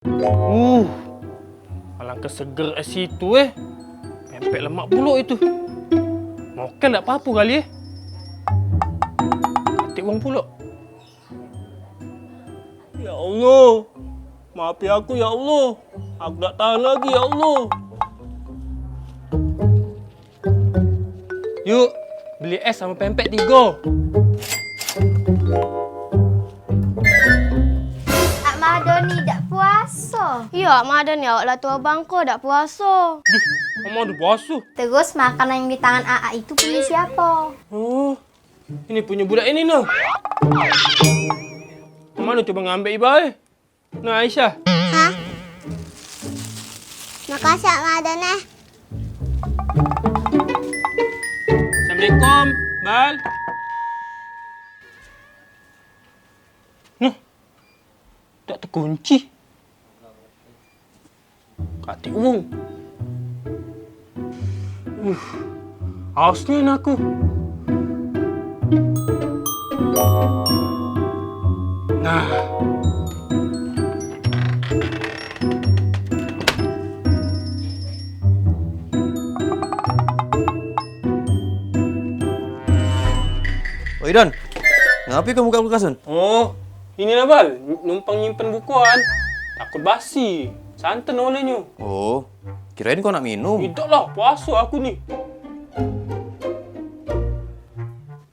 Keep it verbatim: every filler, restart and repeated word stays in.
Uh, alangke seger es itu, eh. Pempek lemak pulo itu. Mokel dak papo kali, eh. Katik wong pulo. Ya Allah, maafi aku ya Allah. Aku dak tahan lagi ya Allah. Yuk, beli es samo pempek tigo. Ak Madoni dak puaso. Iyo, Ak Madoni, awak la tuo bangko dak puaso. Dih, Mama ado puaso. Terus makanan yang di tangan Aa itu punya siapa? Oh, ini punya budak ini noh. Mano coba ngambek ibae? Nah, Aisyah. Hah? Makasih, Mak Madon, eh. Assalamualaikum, Bal. Nah, dak tekunci. Katik wong. Uh, aus nian aku. Nah. Oi Don, ngape kamu buka kulkas, Don? Oh, ini nah, Bal, numpang nyimpen bukuan. Takut basi, santan olenyo. Oh, kirain kau nak minum. Idak lah, puaso aku ni.